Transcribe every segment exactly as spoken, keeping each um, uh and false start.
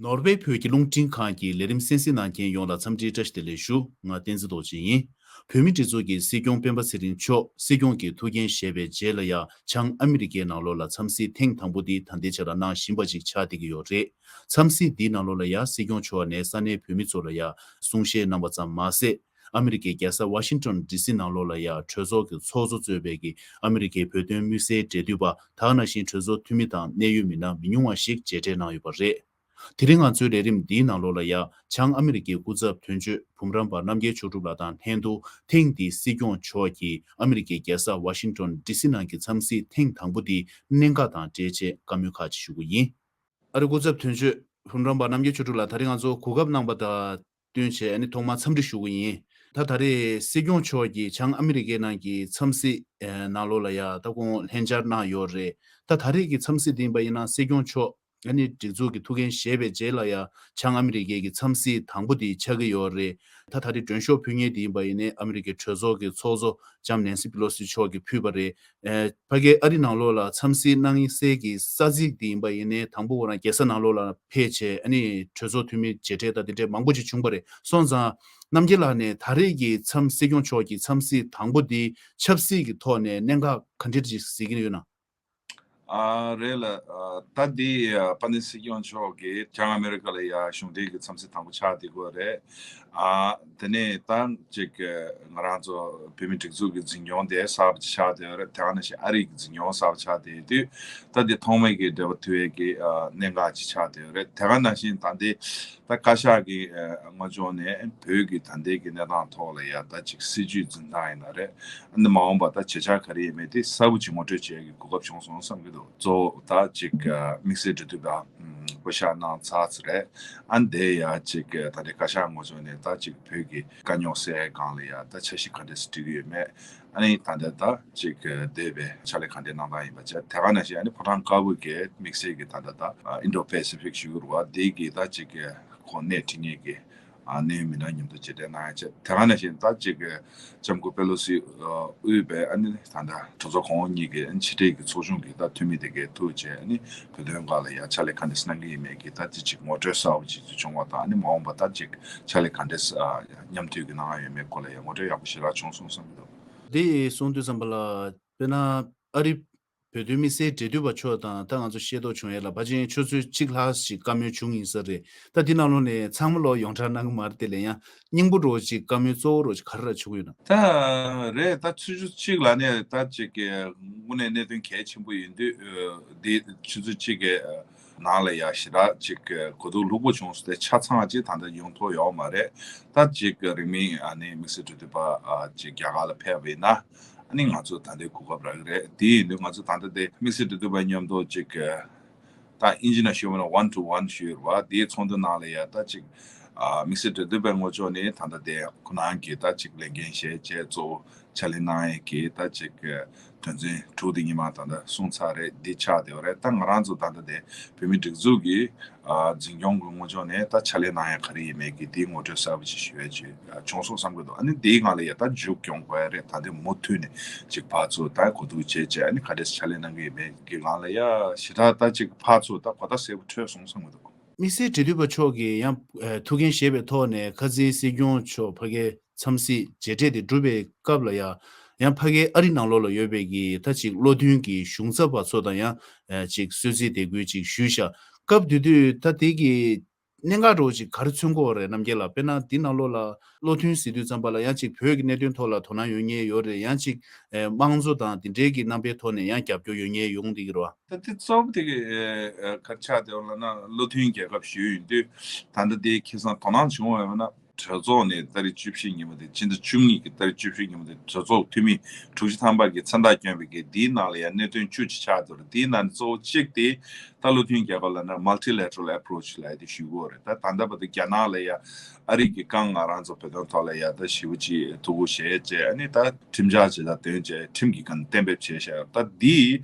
ནོར་ཝེ་བོད་ཀྱི་རླུང་འཕྲིན་ཁང་གི་ལས་རིམ་གསན་གཟིགས་གནང་མཁན་ཡོངས་ལ་འཚམས་འདྲིའི་བཀྲ་ཤིས་བདེ་ལེགས་ཞུ། ང་བསྟན་འཛིན་རྡོ་རྗེ་ཡིན། བོད་མིའི་སྒྲིག་འཛུགས་ཀྱི་སྲིད་སྐྱོང་སྤེན་པ་ཚེ་རིང་མཆོག་སྲིད་སྐྱོང་གི་ཐུགས་འགན་བཞེས་པའི་རྗེས་ལ་ཡང་བྱང་ཨ་མི་རི་ཀའི་ནང་ལོགས་ལ་འཚམས་གཟིགས་ཐེངས་དང་པོ་འདི་ད་ལྟའི་ཆར་གནང་བཞིན་པ་ཅིག་ཆགས་བསྡད་ཀྱི་ཡོད་རེད། འཚམས་གཟིགས་འདིའི་ནང་ལོགས་ལ་ཡང་སྲིད་སྐྱོང་མཆོག་ནས་ས་གནས་བོད་མི་ཚོ་ལ་ཡང་གསུང་བཤད་གནང་བ་ཙམ་མ་ཟད། ཨ་མི་རི་ཀའི་རྒྱལ་ས་ཝ་ཤིང་ཊོན་ཌི་སི་ནང་ལོགས་ལ་ཡང་གྲོས་ཚོགས་ཀྱི་ཚོགས་གཙོ་གཙོས་པའི་གི་ཨ་མི་རི་ཀའི་བོད་དོན་དམིགས་བསལ་འབྲེལ་མཐུད་པ་དག་ནང་བཞིན་གྲོས་ཚོགས་འཐུས་མི་དང་གནད་ཡོད་མི་སྣ་མི་ཉུང་བ་ཞིག་མཇལ་འཕྲད་གནང་ཡོད་པ་རེད། དེ་རིང་ང་ཚོའི་ལས་རིམ་འདིའི་ནང་ལོགས་ལ་ཡང་བྱང་ཨ་མི་རི་ཀའི་སྐུ་ཚབ་དོན་གཅོད་འབུམ་རམས་པ་རྣམ་རྒྱལ་མཆོག་གྲུབ་ལགས་དང་ལྷན་དུ་ཐེངས་འདིའི་སྲིད་སྐྱོང་མཆོག་གིས་ཨ་མི་རི་ཀའི་རྒྱལ་ས་ཝ་ཤིང་ཊོན་ཌི་སི་ནང་གི་འཚམས་གཟིགས་ཐེངས་དང་པོ་འདིའི་གནད་འགག་དང་འབྲེལ་བྱས་བཀའ་མོལ་ཁག་ཅིག་ཞུ་གི་ཡིན། ཨ་རི་སྐུ་ཚབ་དོན་གཅོད་འབུམ་རམས་པ་རྣམ་རྒྱལ་མཆོག་གྲུབ་ལགས། ད་རེས་ང་ཚོ་གོ་སྐབས་གནང་བ་དང་བསྟུན་བྱས་ཨ་ནི་ཐོག་མར་འཚམས་འདྲི་ཞུ་གི་ཡིན། ད་ད་རེས་སྲིད་སྐྱོང་མཆོག་གིས་བྱང་ཨ་མི་རི་ཀའི་ནང་གི་འཚམས་གཟིགས་ཨེ་ནང་ལོགས་ལ་ཡ་ད་ཁོང་ལྷན་བཅར་གནང་ཡོད་རེད། ད་ད་རེས་ཀྱི་འཚམས་གཟིགས་འདི་ཡིན་པ་ཡིན་ན་སྲིད་སྐྱོང་མཆོག་ཨ་ནི་སྒྲིག་འཛུགས་ཀྱི་ཐུགས་འགན་བཞེས་པའི་རྗེས་ལ་ཡ་བྱང་ཨ་མི་རི་ཀའི་གི་འཚམས་གཟིགས་དང་པོ་འདི་ཆགས་ཀྱི་ཡོད་རེད། ད་ད་རེས་མགྲོན་ཤོག་ཕུལ་མཁན་འདི་ཡིན་པ་ཡིན་ནའི་ཨ་མི་རི་ཀའི་གྲོས་ཚོགས་ཀྱི་ཚོགས་གཙོ་ལྕམ་ནེན་སི་པི་ལོ་སི་མཆོག་གིས་ཕུལ་བ་རེད། ཨེ་ཕ་གིའི་ཨ་རི་ནང་ལོགས་ལ་འཚམས་གཟིགས་གནང་སའི་གི་ས་ཚིགས་དེ་ཡིན་པ་ཡིན་ནའི་དང་པོ་ཁོ་རང་རྒྱལ་ས་ནང་ལོགས་ལ་ཕེབས་བྱས་ཨ་ནི་གྲོས་ཚོགས་འཐུས་མི་མཇལ་འཕྲད་དང་དེ་འདྲའི་མང་པོ་ཅིག་བྱུང་བ་རེད། སོང་ཙང་རྣམ་རྒྱལ་ལགས་ནས་ད་རེས་ཀྱི་འཚམས་སྲིད་སྐྱོང་མཆོག་གི་འཚམས་གཟིགས་དང་པོ་འདི་ཆབ་སྲིད་ཀྱི་ཐོག་ནས་གནད་འགག་ག་འདྲ་ཅིག་གཟིགས་ཀྱི་ཡོད་ན། ཨ་རེད་ལ། ཨ་ད་འདི་ཨ་དཔལ་ལྡན་སྲིད་སྐྱོང་མཆོག་གིས་བྱང་ཨ་མེ་རི་ཀ་ལ་ཡ་གཞུང་འབྲེལ་གྱི་འཚམས་གཟིགས་དང་པོ་ཆགས་བསྡད་ཀྱི་ཡོད་རེད། ཨ་དེ་ནས་ད་ཅིག་ང་རང་ཚོ་བོད་མི་སྒྲིག་འཛུགས་ཀྱི་འཛིན་སྐྱོང་དེ་གསར་པ་ཅིག་ཆགས་བསྡད་ཡོད་རེད། དེ་ག་ནང་བཞིན་ཨ་རི་གི་འཛིན་སྐྱོང་གསར་པ་ཆགས་བསྡད་ཡོད་དུས་ད་འདི་ཐོག་མའི་གི་འབྲེལ་བ་མཐུད་ཡས་ཀྱི་ཨ་གནད་འགག་ཅིག་ཆགས་བསྡད་ཡོད་རེད། དེ་ག་ནང་བཞིན་ད་འདི་ད་བཀའ་ཤག་གི་ཨ་ངོས་ཕྱོགས་ནས་བོད་ཀྱི་ད་ལྟའི་གི་གནས་སྟངས་ཐོག་ལ་ཡ་ད་ཅིག་སྲིད་ཇུས་འཛིན་སྟངས་ཡིན་ན་རེད། ཨ་ནི་མ་འོངས་པ་ད་བྱེད་འཆར་ག་རེ་ཡིན་མིན་དེ་གསལ་པོ་ཅིག་ངོ་སྤྲོད་བྱེད་ཡ་གི་གོ་སྐབས་བྱུང་སོང་བསམ་གྱི་འདུག་གཙོ་བོ་ད་ཅིག་དམིགས་བསལ་འབྲེལ་མཐུད་པ་བསྐོ་གཞག་གནང་ཚར་ཚར་རེད། ཨ་ནི་དེ་ཡ་ཅིག་ད་ལྟའི་བཀའ་ཤག་ངོས་ཕྱོགས་ནས་ད་ཅིག་བོད་ཀྱི་དཀའ་རྙོག་སེལ་སྒང་ལ་ཡ་ད་འཆར་གཞི་ག་འདྲས་སྒྲིག་གི་ཡོད་མེད། ཨ་ནི་ད་ལྟ་ད་ཅིག་འདས་པའི་ཕྱག་ལས་ག་འདྲས་གནང་སྟངས་ཡིན་པ་བྱས། དེ་ག་ནང་བཞིན་ཨ་ནི་ཕོ་བྲང་དཀར་པོ་གི་དམིགས་བསལ་གྱི་ད་ལྟ་ད་ཨིན་ཌོ་པེ་སི་ཕིག་ཞུ་གི་རེད་བ། དེ་གི་ད་ཅིག་གོ་གནས་ཁྲི་གཉེར་གྱི་ཨ་གནད་ཡོད་མི་སྣ་མཉམ་དུ་མཇལ་འཕྲད་གནང་ཡ་བྱས། དེ་ག་ནང་བཞིན་ད་ཅིག་གི་ལྕམ་སྐུ་པེ་ལོ་སི་དབུས་པའི་ཨ་ནི་ད་ལྟ་གྲོས་ཚོགས་གོང་འོག་གཉིས་ཀྱི་ཨ་ནི་ཕྱི་འབྲེལ་གྱི་ཚོགས་ཆུང་གི་ད་འཐུས་མི་དེ་གའི་ཐུག་བྱས། ཨ་ནི་བོད་དོན་སྒང་ལ་ཡ་ཕྱག་ལས་ག་འདྲས་གནང་གི་ཡིན་མེད་ཀྱི་ད་དེ་ཅིག་ངོ་སྤྲོད་གསལ་པོ་ཅིག་བྱུང་བ་དང་། ཨ་ནི་མ་འོངས་པ་ད་ཅིག་ཕྱག་ལས་ག་འདྲས་མཉམ་མཐུད་ཀྱི་གནང་ཡ་ཡོད་མེད་སྐོར་ལ་ཡ་ངོ་སྤྲོད་ཡག་པོ་ཞེ་དྲག་བྱུང་སོང་བསམ་གྱི་འདུག་དེ་གསུང་དུས་ཙམ་པ་ལ་དཔེར་ན་ཨ་རི་བོད་དོན་དམིགས་བསལ་འབྲེལ་མཐུད་པ་མཆོག་དང་ད་ང་ཚོ་ཤེས་རྟོགས་བྱུང་ཡས་ལ་ཕལ་ཆེར་ཆུ་ཚོད་གཅིག་ལྷག་ཞིག་བཀའ་མོལ་བྱུང་ཡིན་ས་རེད། ད་འདི་ནང་ལོགས་ནས་ཚང་མ་ལོག་ཡོངས་གྲགས་གནང་གི་མ་རེད། དེ་ལས་ཡང་སྙིང་པོ་འདྲ་བོ་ཅིག་བཀའ་མོལ་གཙོ་བོ་འདྲ་བོ་ཅིག་ག་རེ་ར་བྱུང་ཡོད་ན། ད་རེད། ད་ཆུ་ཚོད་གཅིག་ལ་ནས་ད་ཅིག་གི་དངོས་གནས་གནད་དོན་གལ་ཆེན་པོ་ཡིན་དུས་འདི་ཆུ་ཚོད་གཅིག་གི་ནང་ལ་ཡ་ཞེ་དྲག་ཅིག་གོ་བསྡུར་ལྷུག་པོ་བྱུང་སོང་། དེ་ཆ་ཚང་ཅིག་ད་ལྟ་ཡོང་ཐུབ་ཡོད་མ་རེད། ད་ཅིག་རིང་མིན་ཨ་ནི་དམིགས་བསལ་འབྲེལ་མཐུད་པ་ཅིག་རྒྱ་གར་ལ་ཕེབས་པ་ཡིན་ན། ཨ་ནི་ང་ཚོ་ད་ལྟའི་གོ་སྐབས་རག་གི་རེད། དེ་ཡིན་དུས་ང་ཚོ་ད་ལྟ་དེ་དམིགས་བསལ་འབྲེལ་མཐུད་པ་མཉམ་དུ་ཅིག་ད་ཨིན་ཇི་ནང་ཞུས་པ་ན་ཝན་ཊུ་ཝན་ཞུས་རེད་བ། དེའི་ཚོགས་འདུ་ནང་ལ་ཡ་ད་ཅིག་དམིགས་བསལ་འབྲེལ་མཐུད་པའི་ངོས་ཕྱོགས་ནས་ད་ལྟ་དེ་ཁོ་རང་གི་ད་ཅིག་ལས་འགན་བཞེས་བྱས་གཙོ་བོ་ཕྱག་ལས་གནང་ཡས་ཀྱི་ད་ཅིག་དོན་ཚན་དྲུག་དེ་ཉི་མ་ད་ལྟ་གསུངས་ཚར་རེད། འདི་ཆགས་བསྡད་པ་རེད། ད་ང་རང་ཚོ་ད་ལྟ་དེ་བོད་མི་སྒྲིག་འཛུགས་ཀྱི་འཛིན་སྐྱོང་གི་ངོས་ཕྱོགས་ནས་ད་ཕྱག་ལས་གནང་ཡ་ག་རེ་ཡིན་མེད་ཀྱི་དེའི་ངོ་སྤྲོད་གསལ་པོ་ཅིག་ཞུ་ཡ་ཅིག་བྱུང་སོང་བསམ་གྱི་འདུག་ཨ་ནི་དེའི་སྒང་ལ་ཡ་ད་མཇུག་སྐྱོང་དགོས་ཡ་རེད། ད་དེ་མུ་མཐུད་ནས་ཅིག་ཕར་ཚུར་ད་གོ་བསྡུར་བྱས་བྱས་ཨ་ནི་ག་འདྲས་ཕྱག་ལས་གནང་གི་ཡིན་མེད་ཀྱི་སྒང་ལ་ཡ་ཞེ་དྲག་ད་ཅིག་ཕར་ཚུར་ད་གོ་བརྡ་གསལ་པོ་འཕྲོད་སོང་བསམ་གྱི་འདུག་དམིགས་བསལ་འབྲེལ་མཐུད་པ་མཆོག་གིས་ཡང་ཐུགས་འགན་བཞེས་པའི་ཐོག་ནས་ཁ་རྩང་སྲིད་སྐྱོང་མཆོག་ཕ་གིའི་འཚམས་གཟིགས་མཇལ་འཕྲད་དེ་གྲུབ་པའི་སྐབས་ལ་ཡང་ཡང་ཕ་གིའི་ཨ་རི་ནང་ལོགས་ལ་ཡོད་པའི་གི་ད་ཅིག་བློ་མཐུན་གྱི་གཞུང་ཚབ་པ་ཚོ་དང་ཡང་ཅིག་གསོལ་ཚིགས་དད་གུས་ཅིག་ཞུས་ཤག་སྐབས་དེ་དུས་ད་དེ་གི་གནད་འགག་འདྲ་བོ་ཅིག་ག་རེ་མཚོན་གྱི་ཡོད་རེད། རྣམ་རྒྱལ་ལགས་དཔེར་ན་འདི་ནང་ལོགས་ལ་བློ་མཐུན་ཟེར་དུས་ཙམ་པ་ལ་ཡང་ཅིག་བོད་ཀྱི་གནད་དོན་ཐོག་ལ་དོ་སྣང་ཡོད་མཁན་ཡོད་རེད། ཡང་ཅིག་དམངས་གཙོ་དང་དེ་འདྲའི་གི་རྣམ་པའི་ཐོག་ནས་ཡང་རྒྱབ་སྐྱོར་ཡོད་མཁན་ཡོང་བསྡད་ཀྱི་རེད་བ། ད་དེ་གཙོ་བོ་དེ་གི་ཨ་ག་རེ་ཆགས་བསྡད་ཡོད་ལབ་ན་བློ་མཐུན་རྒྱལ་ཁབ་ཞུས་ཡོད་དུས་ད་ལྟ་དེ་ཁེ་བཟང་དོ་སྣང་བྱུང་བ་ཡོད་ན་གྲོས་ཚོགས་ནས་ཏ་རིག་བཅུ་བཞི་ཉིན་མོ་དེ་སྤྱི་ཟླ་བཅུ་གཉིས་ཀྱི་ཏ་རིག་བཅུ་བཞི་ཉིན་མོ་དེ་གྲོས་ཚོགས་འཐུས་མི་དྲུག་ཅུ་ཐམ་པ་གི་མཚན་རྟགས་བསྐྱོན་པའི་གི་དེའི་ནང་ལ་ཡང་གནད་དོན་བཅུ་ཅིག་ཆགས་འདུག་དེའི་ནང་ནས་གཙོ་བོ་གཅིག་དེ་ད་བློ་མཐུན་རྒྱལ་ཁབ་ལབ་ན་མལ་ཊི་ལེ་ཊི་རལ་ཨེ་པོ་རོ་ཆི་ལབ་ཡ་དེ་ཞུ་གི་ཡོད་རེད། ད་ད་ལྟ་བར་དུ་རྒྱ་ནག་ལ་ཡ་ཨ་རི་གི་སྒང་ང་རང་ཚོ་བོད་དོན་ཐོག་ལ་ཡ་ད་ཞེ་པོ་ཅིག་ཐུགས་ཁུར་བཞེས་བྱས་ཨ་ནི་ད་ཁྲིམས་འཆར་ཇི་ལྟར་འདོན་བྱས་ཁྲིམས་ཀྱི་སྒང་གཏན་འབེབས་བྱས་བཞག་ཡོད། ད་འདི་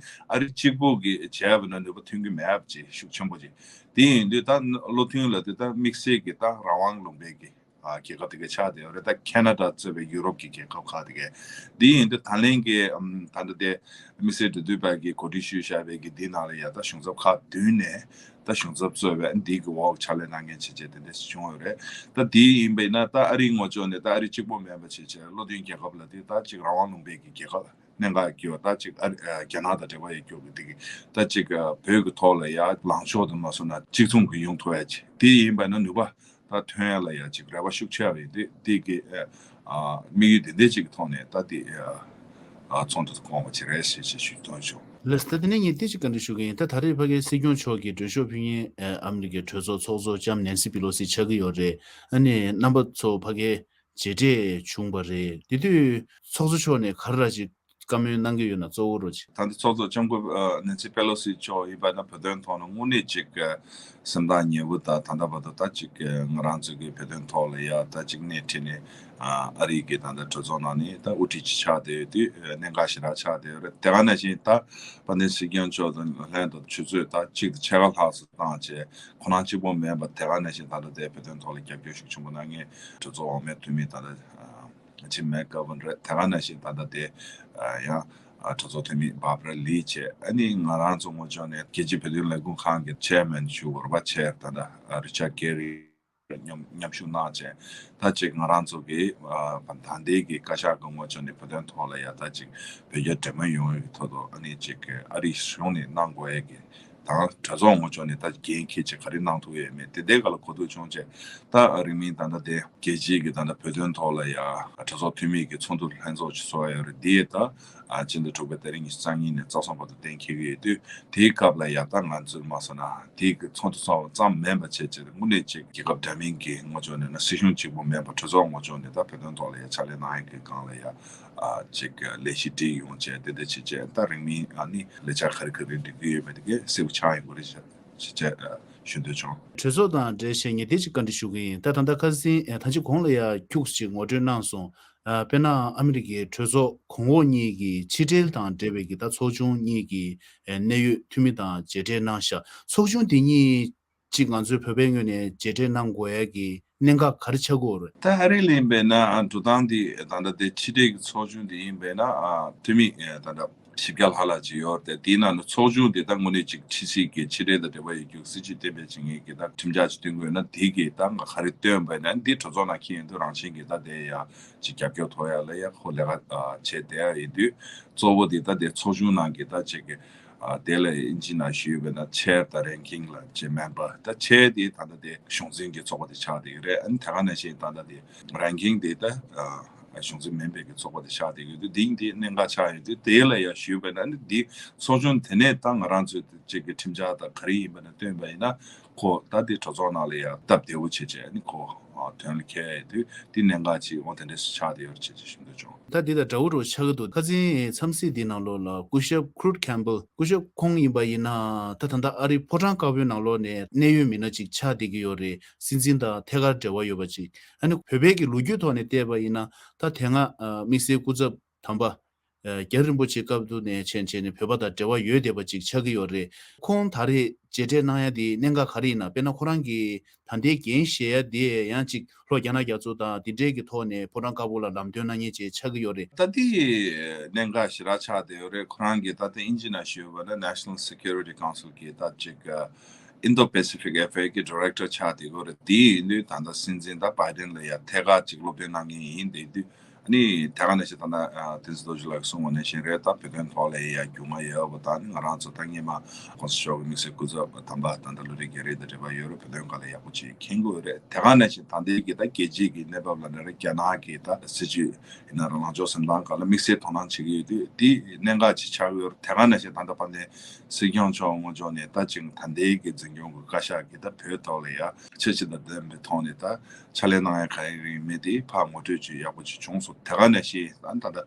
ཨ་རི་གཅིག་པུ་གིས་བྱས་པ་ན་ནུས་པ་ཐོན་གྱི་མེད་པ་ཅིག་ཤུགས་ཆེན་པོ་ཅིག་དེ་ཡིན་དུས་ད་བློ་མཐུན་ལབ་དུས་ད་དམིགས་བསལ་གྱི་ད་རང་དབང་ལུང་པའི་གི་ ཨ་རྒྱལ་ཁབ་དེ་ག་ཆགས་བསྡད་ཡོད་རེད། ད་ཁེ་ན་ཌ་གཙོས་པའི་ཡུ་རོབ་ཀྱི་རྒྱལ་ཁབ་ཁག་དེ་ག་འདི་ཡིན་དུས་ད་ལན་གྱི་ཨམ་ད་ལྟ་དེ་དམིགས་བསལ་འབྲེལ་མཐུད་པ་གི་གོ་སྒྲིག་ཞུས་བཞག་པའི་གི་འདི་ནང་ལ་ཡ་ད་གཞུང་ཚབ་ཁག་བདུན་ནས་ད་གཞུང་ཚབ་གཙོས་པའི་འདི་གི་འོག་ཕྱག་ལས་གནང་མཁན་བྱས་བྱས་དེ་འདྲ་བྱུང་ཡོད་རེད། ད་འདི་ཡིན་པས་ན་ད་ཨ་རིའི་ངོས་ཕྱོགས་ནས་ད་ཨ་རི་གཅིག་པོ་མིན་པ་བྱས་བྱས་བློ་མཐུན་རྒྱལ་ཁབ་ལ་དེ་ད་ཅིག་རང་དབང་ལུང་པའི་གི་རྒྱལ་ཁབ་གནད་འགག་གི་ཡོད། ད་ཅིག་ཨ་རི་ཨ་རྒྱ་ནག་དང་འབྲེལ་བ་ཡོད་རྒྱུ་གི་དེ་གི་ད་ཅིག་ཨ་བོད་ཀྱི་ཐོག་ལ་ཡ་ལངས་ཕྱོགས་དུ་མ་སོང་ན་གཅིག་མཚུངས་ཀྱི་ཡོང་ཐུབ་ཡ་ཅིག་དེ་ཡིན་པ་ན་ནུས་པ་ད་ཐོན་ཡ་ལ་ཡ་ཅིག་རེ་བ་ཤུགས་ཆེ་བ་ཡོད། དེ་དེ་གི་ཨ་དམིགས་ཡུལ་དེ་འདྲ་ཅིག་གི་ཐོག་ནས་ད་དེ་ཨ་ཚོགས་འདུ་སྐོང་བ་ཅིག་རེད་ཞེས་ཞེས་ཞུ་དོན་ཞུ། ལགས་སོ། ད་དེ་ནས་ངས་ཏོག་ཙམ་བཀའ་འདྲི་ཞུ་གི་ཡིན། ད་ད་རེས་ཕ་གིའི་སྲིད་སྐྱོང་མཆོག་གིས་མགྲོན་ཤོག་ཕུལ་མཁན་ཨ་ཨ་མི་རི་ཀའི་གྲོས་ཚོགས་ཚོགས་གཙོ་ལྕམ་ནེན་སི་པི་ལོ་སི་ཆགས་ཀྱི་ཡོད་རེད། ཨ་ནི་རྣམ་པ་ཚོ་ཕ་གིར་མཇལ་འཕྲད་བྱུང་བ་རེད། དེ་དུས་ཚོགས་གཙོ་མཆོག་ནས་ག་རེ་ར་ཅིག་བཀའ་མོལ་གནང་གི་ཡོད་ན་གཙོ་བོ་རོ་ཅིག་ད་ལྟ་ཚོགས་གཙོ་ལྕམ་སྐུ་ཨ་ནེན་སི་པེ་ལོ་སི་མཆོག་ཡིན་པ་ན་བོད་དོན་ཐོག་ནས་དངོས་གནས་ཅིག་ཨ་སེམས་ཐག་ཉེ་བོ་དང་ད་ལྟ་བར་དུ་ད་ཅིག་ཨ་ང་རང་ཚོ་གི་བོད་དོན་ཐོག་ལ་ཡ་ད་ཅིག་སྣེ་ཁྲིད་ནས་ཨ་ཨ་རི་གི་ད་ལྟ་གྲོས་ཚོགས་ནང་ནས་ད་དབུ་ཁྲིད་ཅིག་ཆགས་བསྡད་ཡོད་དུས་ཨ་གནད་འགག་ཞེ་དྲག་ཆགས་བསྡད་ཡོད་རེད། དེ་ག་ནང་བཞིན་ད་དཔལ་ལྡན་སྲིད་སྐྱོང་མཆོག་དང་ལྷན་དུ་ཆུ་ཚོད་ད་གཅིག་དང་ཕྱེད་ཀ་ལྷག་ཙམ་བཏང་བྱས་ཁོ་རང་གཅིག་པོ་མིན་པར་དེ་ག་ནང་བཞིན་ད་ལྟ་དེ་བོད་དོན་ཐོག་ལ་རྒྱབ་སྐྱོར་ཤུགས་ཆེན་པོ་གནང་མཁན་གྲོས་ཚོགས་འོག་མའི་འཐུས་མི་ད་ལྟ་ཨ་ཇིམ་མེག་གྷ་ཝན་རེད། དེ་ག་ནང་བཞིན་ད་ལྟ་དེ་ཨ་ཡང་ཨ་གྲོས་ཚོགས་འཐུས་མི་བྷར་བྷ་ར་ལི་བྱས། ཨ་ནི་ང་རང་ཚོ་ངོས་ཕྱོགས་ནས་རྒྱལ་སྤྱིའི་བོད་དོན་ལས་འགུལ་ཁང་གི་ཆེར་མེན་ཞུ་བར་བ་ཆེར་ད་ལྟ་ཨ་རི་ཅར་ཀེ་རི་མཉམ་མཉམ་ཞུགས་གནང་བྱས། ད་ཅིག་ང་རང་ཚོ་གི་ཨ་ད་ལྟའི་གི་བཀའ་ཤག་གི་ངོས་ཕྱོགས་ནས་བོད་དོན་ཐོག་ལ་ཡ་ད་ཅིག་བོད་རྒྱ་འབྲེལ་མོལ་ཡོང་བའི་ཐོག་ཏུ་ཨ་ནི་ཅིག་ཨ་རི་གཞུང་ནས་གནང་དགོས་ཡས་ཀྱི་དང་གྲོས་ཚོགས་ངོས་ཕྱོགས་ནས་ད་འགན་འཁྱེར་ཆེད་ག་རེ་གནང་ཐུབ་ཡོད་མེད་དེ་དེ་ག་ལ་གོ་བསྡུར་བྱུང་བྱས། ད་རིང་མིན་ད་ལྟ་དེ་རྒྱལ་སྤྱིའི་གི་ད་ལྟ་བོད་དོན་ཐོག་ལ་ཡ་གྲོས་ཚོགས་འཐུས་མི་གི་ཚོགས་འདུ་ལྷན་ཚོགས་ཅིག་ཚོགས་ཡོད་རེད། དེ་ད་ཨ་སྤྱི་ཟླ་དྲུག་པའི་ཏ་རིག་ཉི་ཤུ་རྩ་གཉིས་ནས་རྩ་གསུམ་བར་དུ་གཏན་འཁེལ་གྱི་ཡོད་དུས་དེའི་སྐབས་ལ་ཡ་ད་ང་ཚོས་མ་སོང་ན་དེའི་གི་ཚོགས་འདུ་ཚོགས་པ་ཙམ་མིན་པ་བྱས་བྱས་དངོས་གནས་ཅིག་རྒྱལ་ཁབ་འདྲ་མིན་གྱི་ངོས་ཕྱོགས་ནས་ན་སྲིད་གཞུང་གཅིག་པུ་མིན་པ་གྲོས་ཚོགས་ངོས་ཕྱོགས་ནས་ད་བོད་དོན་ཐོག་ལ་ཡ་ཕྱག་ལས་གནང་ཡས་ཀྱི་སྒང་ལ་ཡ། ཨ་ཅིག་ལས་གཞི་སྒྲིག་ཡོང་བྱས་དེ་འདྲ་བྱེད་བྱས་ད་རིང་མིན་ཨ་ནི་ལས་འཆར་ག་རེ་ག་རེ་སྒྲིག་གི་ཡོད་མེད་དེ་གས་གསལ་པོ་ཆགས་ཡོང་གི་རེད་ཅེས་ཞུ་འདོད་བྱུང་། གྲོས་ཚོགས་དང་འབྲེལ་བྱས་ངས་དེ་ཅིག་བཀའ་འདྲི་ཞུ་གི་ཡིན། ད་ད་ལྟ་ཁ་སང་ད་ཅི་གོང་ལ་ཡ་ཁྱུག་ཅིག་ངོ་སྤྲོད་གནང་སོང་། ཨ་དཔེར་ན་ཨ་མི་རི་ཀའི་གྲོས་ཚོགས་གོང་འོག་གཉིས་ཀྱི་ཕྱི་འབྲེལ་དང་འབྲེལ་བའི་གི་ད་ཚོགས་ཆུང་གཉིས་ཀྱི་གནད་ཡོད་འཐུས་མི་དང་མཇལ་འཕྲད་གནང་ཤག་ཚོགས་ཆུང་དེ་གཉིས་གཅིག་ང་ཚོའི་བོད་པའི་ངོས་ནས་མཇལ་འཕྲད་གནང་དགོས་ཡ་གི་གནད་འགག་ག་རེ་ཆགས་ཀྱི་ཡོད་རེད། ད་ཨ་རི་ལ་ཡིན་པས་ན་ཨ་འགྲོ་སྟངས་འདི་ད་ལྟ་དེ་ཕྱི་འབྲེལ་གྱི་ཚོགས་ཆུང་འདི་ཡིན་པས་ན་ཨ་འཐུས་མི་ཨ་ད་ལྟ་བཞི་བརྒྱ་ལྷག་ལྷག་ཅིག་ཡོད་རེད། དེའི་ནང་ནས་ཚོགས་ཆུང་འདི་ད་དངོས་གནས་ཅིག་ཕྱི་སྲིད་ཀྱི་ཕྱི་འབྲེལ་དང་འབྲེལ་བ་ཡོད་རྒྱུ་སྲིད་བྱུས་གཏན་འབེབས་བྱེད་མཁན་གྱི་ད་ཁྲིམས་འཆར་ཅིག་བཏོན་དགོས་ན་དེ་གི་ད་ང་ག་རེ་བཏོན་པས་ན་འདི་གྲོས་ཚོགས་ནང་འཁྱེར་ཡོང་དུས་རང་བཞིན་གྱི་ད་དེ་ཡ་ཅིག་རྒྱབ་སྐྱོར་ཐོབ་ཡ་ལ་ཡ་ཁོ་ལས་ཀ་ཨ་བྱས་བསྡད་ཡ་ཡིན་དུས་གཙོ་བོ་འདི་ད་དེ་ཚོགས་ཆུང་ནང་གི་ད་ཅིག་གི་ཨ་དེ་ལ་ཨིན་ཇི་ནང་ཞུས་པས་ན་ཆེར་དང་རེང་ཀིང་ལ་ཅེ་མེམ་བར་ད་ཆེར་དེ་ད་ལྟ་དེ་གཞུང་འཛིན་གྱི་ཚོགས་པ་དེ་ཆགས་བསྡད་ཀྱི་རེད། ཨ་ནི་དེ་ག་ནང་བཞིན་ད་ལྟ་དེ་རེང་ཀིང་དེ་ད་ཨ་གཞུང་འཛིན་མིན་པའི་གི་ཚོགས་པ་དེ་ཆགས་བསྡད་ཀྱི་ཡོད་དུས་དེ་དེ་གནད་འགག་ཆགས་ཡོད་དུས་དེ་ལ་ཡ་ཞུས་པས་ན་ཨ་ནི་དེ་ཚོགས་ཆུང་དེ་ནས་ད་ང་རང་ཚོའི་ཅིག་གི་ཁྲིམས་འཆར་དང་ག་རེ་ཡིན་པ་ན་བཏོན་པ་ཡིན་ན་ཁོ་ད་དེ་གྲོས་ཚོགས་ནང་ལ་ཡ་སྟབས་བདེ་བོ་བྱེད་བྱས་ཨ་ནི་ཁོ་ཨ་དོན་ལ་འཁེལ་ཡོད་དུས་དེ་གནད་འགག་ཅིག་འོ་དེ་འདྲས་སུ་ཆགས་བསྡད་ཡོད་རེད་ཅེས་ཅིག་ཞུ་འདོད་བྱུང་། ད་འདི་དང་འདྲ་བོ་རུ་ཆགས་ཀྱི་འདུག་ཁ་སང་འཚམས་གཟིགས་འདི་ནང་ལོགས་ལ་སྐུ་ཞབས་ཁུ་རུ་ཊི་ཁེམ་བྷལ་སྐུ་ཞབས་ཁོང་ཡིན་པ་ཡིན་ན་ད་ད་ལྟ་ཨ་རིའི་ཕོ་བྲང་དཀར་པོའི་ནང་ལོགས་ནས་གནད་ཡོད་མི་སྣ་ཅིག་ཆགས་བསྡད་ཀྱི་ཡོད་རེད། སྲིད་འཛིན་དང་ཐད་ཀར་འབྲེལ་བ་ཡོད་པ་ཅིག་ཨ་ནི་བོད་པའི་གི་ལོ་རྒྱུས་ཐོག་ནས་བལྟས་པ་ཡིན་ན་ད་དེ་སྔ་ཨ་དམིགས་བསལ་སྐུ་ཚབ་དམ་པ་ཨ་རྒྱ་རིན་པོ་ཆེ་སྐབས་དུ་ནས་བྱས་བྱས་ནས་བོད་པ་དང་འབྲེལ་བ་ཡོད་བསྡད་པ་ཅིག་ཆགས་ཀྱི་ཡོད་རེད། ཁོང་ད་རེས་མཇལ་འཕྲད་གནང་ཡ་དེ་གནད་འགག་ག་རེ་ཡིན་ན། དཔེར་ན་ཁོ་རང་གི་ད་ལྟའི་འགན་བཞེས་ཡ་དེ་ཡང་ཅིག་ལྷོ་རྒྱ་ནག་རྒྱ་མཚོ་དང་དེ་འདྲའི་གི་ཐོག་ནས་ཕོ་བྲང་དཀར་པོ་ལ་ལམ་སྟོན་གནང་མཁན་ཅིག་ཆགས་ཀྱི་ཡོད་རེད། ད་དེ་གནད་འགག་ཞེ་དྲག་ཆགས་བསྡད་ཡོད་རེད། ཁོ་རང་གི་ད་ལྟ་ཨིན་ཇི་ནང་ཞུས་པ་ན་National Security Council གི་ད་ཅིག་Indo-Pacific Affair གི་Director ཆགས་བསྡད་ཡོད་རེད། དེ་ཡིན་དུས་ད་ལྟ་སྲིད་འཛིན་ད་Biden ལ་ཡ་ཐད་ཀར་ཅིག་སློབ་སྟོན་གནང་མཁན་ཡིན། དེ་དུས་ཨ་ནི་དེ་ག་ནང་བཞིན་ད་ལྟ་ཨ་བསྟན་འཛིན་རྡོ་རྗེ་ལགས་ཀྱིས་གསུངས་པ་ནང་བཞིན་རེད། ད་བོད་དོན་ཐོག་ལ་ཡ་རྒྱུས་མངའ་ཡོད་པ་དང་ཨ་ནི་ང་རང་ཚོ་ད་སྔོན་མ་༸གོང་ས་མཆོག་གི་དམིགས་བསལ་སྐུ་ཚབ་དམ་པ་ད་ལྟ་བློ་གྲོས་རྒྱ་རི་དང་འབྲེལ་བ་ཡོད་རེད། བོད་དོན་སྒང་ལ་ཡག་པོ་ཅིག་མཁྱེན་གྱི་ཡོད་རེད། དེ་ག་ནང་བཞིན་ད་ལྟའི་གི་ད་རྒྱལ་སྤྱིའི་གི་གནས་བབ་ལ་ན་རེ་རྒྱ་ནག་གི་ད་སྲིད་བྱུས་ཡིན་ན་རང་ལངས་ཕྱོགས་ཟིན་སྟངས་སྒང་ལ་དམིགས་བསལ་དོ་སྣང་བྱེད་ཀྱི་ཡོད་དུས་དེ་གནད་འགག་ཅིག་ཆགས་ཀྱི་ཡོད་རེད། དེ་ག་ནང་བཞིན་ད་ལྟ་དཔལ་ལྡན་སྲིད་སྐྱོང་མཆོག་ངོས་ཕྱོགས་ནས་ད་ཅིག་ད་ལྟའི་གི་འཛིན་སྐྱོང་གི་བཀའ་ཤག་གི་ད་བོད་ཐོག་ལ་ཡ་ཁྱད་ཆོས་དང་ལྡན་པའི་ཐོག་ནས་ད་ཕྱག་ལས་གནང་ཡ་ག་རེ་རེད་མེད་དེ་ཕར་ངོ་སྤྲོད་ཅིག་ཡག་པོ་ཅིག་བྱུང་སོང་། དེ་ག་ནང་བཞིན་ད་ད་ལྟ་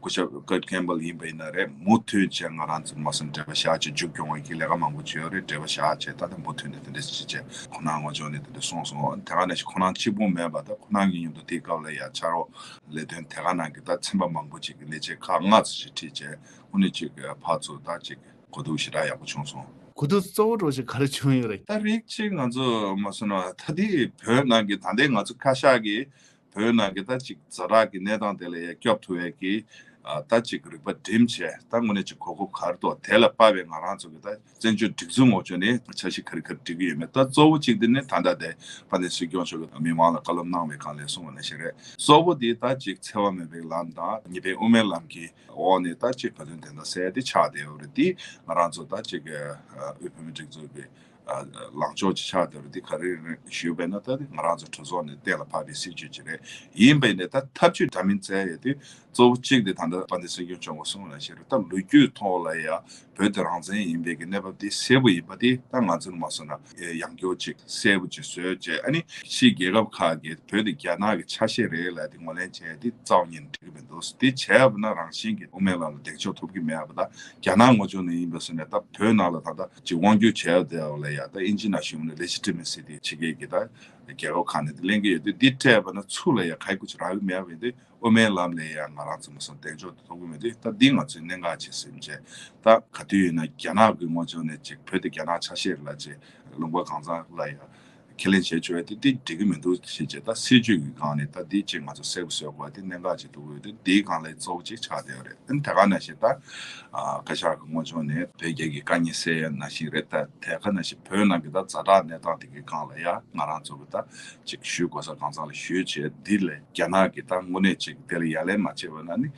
སྐུ་ཞབས་ཀར་ཊི་ཁེམ་བྷལ་ཡིན་པ་ཡིན་ན་རེད། མུ་མཐུད་བྱས་ང་རང་ཚོ་མ་སེམས་འབྲེལ་བ་བཞག་བྱས་མཇུག་སྐྱོང་བའི་གི་ལས་ཀ་མང་པོ་བྱས་ཡོད་རེད། འབྲེལ་བ་བཞག་བྱས་ད་ལྟ་མུ་མཐུད་ནས་དེ་འདྲ་ཞིག་བྱས་ཁོང་རང་ངོས་ཕྱོགས་ནས་དེ་འདྲ་གསུངས་སོང་། དེ་ག་ནང་བཞིན་ཁོང་རང་གཅིག་པུ་མེད་པ་ད་ཁོང་རང་གི་མཉམ་དུ་དེའི་སྐབས་ལ་ཡ་ཕྱག་རོགས་ལས་དོན་དེ་ག་ནང་གི་ད་ཚན་པ་མང་པོ་ཅིག་གི་ལས་བྱེད་ཁག་ལྔ་ཙམ་ཞིག་ཁྲིད་བྱས་ཁོང་གཉིས་ཅིག་ཕར་ཚུར་ད་ཅིག་གོ་བསྡུར་ཞེ་དྲག་ཡག་པོ་བྱུང་སོང་། གོ་ཐོས་གཙོ་བོ་འདྲ་ཞིག་ག་རེ་བྱུང་ཡོད་རེད། ད་རིགས་གཅིག་ང་ཚོ་མ་སོང་ན་ད་དེ་བོད་ནང་གི་ད་ལྟའི་ང་ཚོ་ཁ་ཤགས་ཀྱི་བོད་ནང་གི་ད་ཅིག་ཛ་དྲག་གི་གནས་སྟངས་དེ་ལ་ཡ་སྐྱོབ་ཐུབ་ཡས་ཀྱི་ཨ་ད་ཅིག་རིག་པ་སྒྲིམ་བྱས་ད་དངོས་གནས་ཅིག་གོ་སྐབས་ག་རེ་འདུག་དེ་ལ་དཔག་པའི་ང་རང་ཚོ་གི་ད་བཙན་བྱོལ་སྒྲིག་འཛུགས་ངོས་ཕྱོགས་ནས་འཆར་གཞི་ག་རེ་ག་རེ་སྒྲིག་གི་ཡོད་མེད། ད་གཙོ་བོ་གཅིག་དེ་ནི་ད་ལྟ་དེ་དཔལ་ལྡན་སྲིད་སྐྱོང་མཆོག་གིས་མི་མང་ལ་བཀའ་སློབ་གནང་བའི་སྒང་ལ་གསུངས་པ་ནང་བཞིན་རེད། གཙོ་བོ་དེ་ད་ཅིག་འཚེ་བ་མེད་པའི་ལམ་དང་གཉིས་ཕན་དབུ་མའི་ལམ་གྱི་འོག་ནས་ད་ཅིག་བོད་དོན་བདེན་མཐའ་གསལ་དེ་ཆགས་བསྡད་ཡོད་རེད། དེ་ང་རང་ཚོ་ད་ཅིག་དབུས་བོད་མིའི་སྒྲིག་འཛུགས་ཀྱི་ལངས་ཕྱོགས་ཅིག་ཆགས་བསྡད་རེད། དེ་ག་རེ་རེད་ཞུས་པས་ན་ད་དེ་ང་རང་ཚོ་གྲོས་ཚོགས་ནས་གཏན་ལ་ཕབ་པའི་སྲིད་ཇུས་ཅིག་རེད། ཡིན་པས་ནས་ད་ཐབས་ཇུས་འདྲ་མིན་བཙལ་ཡོད་དུས་གཙོ་བོ་གཅིག་དེ་ད་ལྟ་དཔལ་ལྡན་སྲིད་སྐྱོང་མཆོག་གིས་གསུངས་པ་ནང་བཞིན་རེད། ད་ལོ་རྒྱུས་ཐོག་ལ་ཡ་བོད་དེ་རང་བཙན་ཡིན་པའི་གི་གནས་བབ་དེ་གསལ་པོ་ཡིན་པ་དེ་ད་ང་ཚོར་མ་སོང་ན་ཡང་བསྐྱར་ཅིག་གསལ་པོ་ཅིག་བཟོས་བྱས། ཨ་ནི་ཕྱིའི་རྒྱལ་ཁབ་ཁག་གིས་བོད་དེ་རྒྱ་ནག་གི་ཆ་ཤས་རེད་ལབ་དེ་ངོས་ལེན་བྱས་དེ་རྩ་བ་ཉིད་ནས་འགྲིག་གི་མི་འདུག་དེ་བྱས་པ་ན་རང་བཞིན་གྱིས་དབུ་མའི་ལམ་ལ་གདེང་འཇོག་ཐོབ་ཀྱི་མེད་པ། ད་རྒྱ་ནག་ངོས་ཕྱོགས་ནས་ཡིན་པ་སོང་ནས་ད་བོད་ནང་ལ་ད་ལྟ་ཅིག་དབང་སྒྱུར་བྱས་ཡོད་དེ་ལ་ཡ་ད་ཨིན་ཇི་ནང་ཞུས་པ་ན་ལེ་ཇི་ཊི་མེ་སི་དེ་ཕྱི་རྒྱལ་གྱི་ད་རྒྱལ་ཁབ་ཁག་ནས་དེ་ལེན་གྱི་ཡོད་དུས་འདི་སྤྲད་པ་ན་ཚུར་ལ་ཡ་ག་ཡི་གུ་ཅིག་རག་གི་མེད་པ་ཡིན་དུས་དབུ་མའི་ལམ་ལ་ཡ་ང་རང་ཚོ་མ་སོང་གདེང་འཇོག་ཐོབ་གི་མེད་དུས་ད་འདི་ང་ཚོས་གནད་འགག་ཅིག་སེམས་བྱས། ད་ག་དུས་ཡིན་ན་རྒྱ་ནག་གི་ངོས་ཕྱོགས་ནས་ཅིག་བོད་དེ་རྒྱ་ནག་ཆ་ཤས་ལ་ཅིག་ལུང་པ་གང་ཚང་ལ་ཡ་ཁས་ལེན་བྱས་ཆོག་ཡ་དེ་དེ་འགྲིག་གི་མི་འདུག་ཞེས་བྱས། ད་སྲིད་ཇུས་ཀྱི་སྒང་ནས་ད་འདི་ཅིག་ང་ཚོ་གསལ་པོ་བཟོ་དགོས་དེ་གནད་འགག་ཅིག་འདུག་ཡོད་དེ་འདིའི་སྒང་ལ་གཙོ་བོ་ཅིག་ཆགས་བསྡད་ཡོད་རེད། ཨ་ནི་དེ་ག་ནང་བཞིན་ད་ཨ་བཀའ་ཤག་གི་ངོས་ཕྱོགས་ནས་བོད་རྒྱ་གི་དཀའ་ངལ་སེལ་ཡ་ནང་བཞིན་རེད། ད་དེ་ག་ནང་བཞིན་བོད་ནང་གི་ད་ཛ་དྲག་གནས་སྟངས་དེ་གི་སྒང་ལ་ཡ་ང་རང་ཚོ་གི་ད་ཅིག་ཞུ་དགོས་ས་གང་ཚང་ལ་ཞུས་བྱས་འདི་ལས་རྒྱ་ནག་གི་ད་དངོས་གནས་ཅིག་དེ་ལ་ཡ་ལན་མ་བྱས་པ་ན་ནི་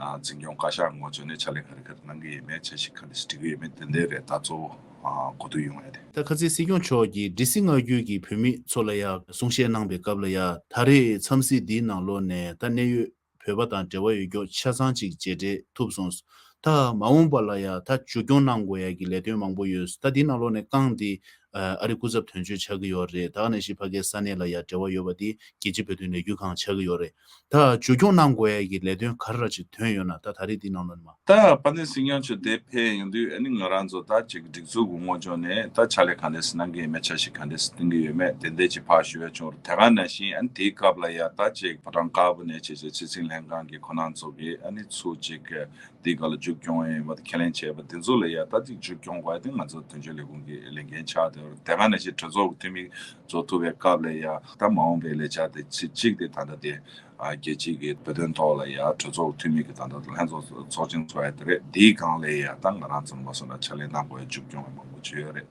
ཨ་འཛིན་སྐྱོང་བཀའ་ཤག་ངོས་ཕྱོགས་ནས་ཕྱག་ལས་ག་རེ་ག་རེ་གནང་གི་ཡོད་མེད། འཆར་གཞི་ག་འདྲ་སྒྲིག་གི་ཡོད་མེད་དེ་འདྲ་རེད། ད་གཙོ་བོ་ཨ་གོ་ཐོས་ཡོང་ཡ་དེ། ད་ཁ་སང་སྲིད་སྐྱོང་མཆོག་གིས་འབྲི་སྲིད་མངའ་ཁུལ་གྱི་བོད་མི་ཚོ་ལ་ཡང་གསུང་བཤད་གནང་པའི་སྐབས་ལ་ཡང་ད་རེས་འཚམས་གཟིགས་འདིའི་ནང་ལོགས་ནས་ད་གནད་ཡོད་བོད་པ་དང་འབྲེལ་བ་ཡོད་མཁན་ཆ་ཚང་ཅིག་མཇལ་འཕྲད་ཐུབ་སོང་། ད་མ་འོངས་པ་ལ་ཡང་ད་མཇུག་སྐྱོང་གནང་དགོས་ཡ་གི་ལས་དོན་མང་པོ་ཡོད། ད་འདིའི་ནང་ལོགས་ནས་རྐང་འདི་ཨ་རི་སྐུ་ཚབ་དོན་གཅོད་ཆགས་ཀྱི་ཡོད་རེད། ད་ག་ནང་བཞིན་ཕ་གའི་ས་གནས་ལ་ཡང་འབྲེལ་བ་ཡོད་པ་འདི་རྒྱལ་སྤྱིའི་བོད་དོན་ལས་འགུལ་ཁང་ཆགས་ཀྱི་ཡོད་རེད། ད་མཇུག་སྐྱོང་གནང་དགོས་ཡ་གི་ལས་དོན་ག་རེ་ར་ཅིག་ཐོན་ཡོད་ན། ད་ད་རེས་འདི་ནང་ལོགས་ནས་མ། ད་དཔལ་ལྡན་སྲིད་སྐྱོང་མཆོག་འདིར་ཕེབས་ཡོང་དུས་ཨ་ནི་ང་རང་ཚོ་ད་ཅིག་སྒྲིག་འཛུགས་ཀྱི་ངོས་ཕྱོགས་ནས་ད་ཕྱག་ལས་ག་འདྲས་གནང་གི་ཡོད་མེད། འཆར་གཞི་ག་འདྲས་བཏིང་གི་ཡོད་མེད་དེ་འདྲས་ཅིག་ཕར་ཞུ་ཡ་བྱུང་རེད། དེ་ག་ནང་བཞིན་ཨ་ནི་དེའི་སྐབས་ལ་ཡ་ད་ཅིག་ཕོ་བྲང་དཀར་པོ་ནས་བྱས་བྱས་ཕྱི་སྲིད་ལྷན་ཁང་གི་ཁོ་རང་ཚོ་གི་ཨ་ནི་ཚུར་ཅིག་དེའི་སྐབས་ལ་མཇུག་སྐྱོང་ཡ་ཡིན་པ་དེ་ཁས་ལེན་བྱས་པ་དེ་ཚོ་ལ་ཡ་ད་ཅིག་མཇུག་སྐྱོང་དགོས་ཡ་དེ་ང་ཚོ་དོན་གཅོད་ལས་ཁུངས་ཀྱི་ལས་འགན་ཆགས་བསྡད་ཡོད་རེད། དེ་ག་ནང་བཞིན་གྲོས་ཚོགས་ཀྱི་འཐུས་མི་ཚོ་ཐུག་པའི་སྐབས་ལ་ཡ་ད་མ་འོངས་པའི་ལས་འཆར་དེ་ཚིག་གཅིག་དེ་ད་ལྟ་དེ། ཨ་རྒྱལ་སྤྱིའི་གི་བོད་དོན་ཐོག་ལ་ཡ་གྲོས་ཚོགས་འཐུས་མི་གི་ད་ལྟ་ལྷན་ཚོགས་ཚོགས་ཆེན་ཚོགས་ཡ་དེ་རེད། དེའི་སྒང་ལ་ཡ་ད་ང་རང་ཚོ་མ་སོང་ན་ཕྱག་ལས་གནང་དགོས་ཡ་མཇུག་སྐྱོང་བ་མང་པོ་བྱོས་ཡོད་རེད།